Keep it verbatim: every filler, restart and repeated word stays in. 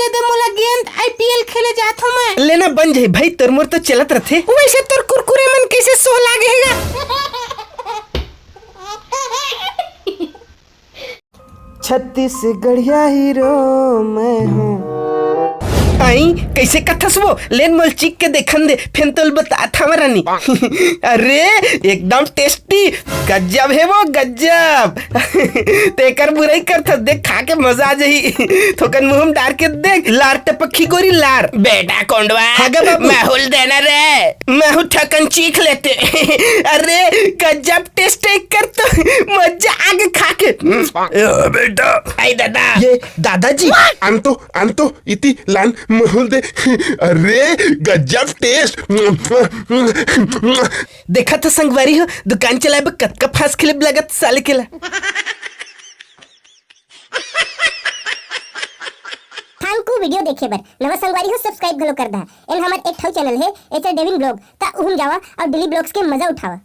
दे दे मोला गेंद, आईपीएल खेले जात हो मैं। लेना बन जाही भाई, तोर मोर तो चलत रथे। वैसे तोर कुरकुरे मन कैसे सोह लागे हे गा? छत्तीसगढ़िया हीरो मैं हूँ। आई, कैसे कथस वो? लेन मोल चीख के देखन दे, फेन तोल बतात हवं रानी। अरे, एकदम टेस्टी, गजब हे वो, गजब। तेकर बुराई करथस, देख, खा के मजा आ जाही। थोकन मुंह में डार के देख, लार टपकही गोरी लार। बेटा कोंडवा, हाँ गा बाबू। महूल देना रे, महूँ थोकन चीख लेते। अरे, गजब टेस्ट हे एकर तो, मजा आ गे खा के। ए, बेटा। आई दादा। ये दादाजी। अंतो, अंतो, इति लान महूल दे। अरे, गजब टेस्ट। देखत हो संगवारी हो, दुकान चलाए बर कतका फास खिले लगत साले के ला। Thank you video देखे बर। नवा संगवारी हो, subscribe घलो कर दहा। एन हमर एक ठो channel हे, एचआर डेविन ब्लॉग, ता उहम जावा और डेली ब्लॉग्स के मजा उठावा।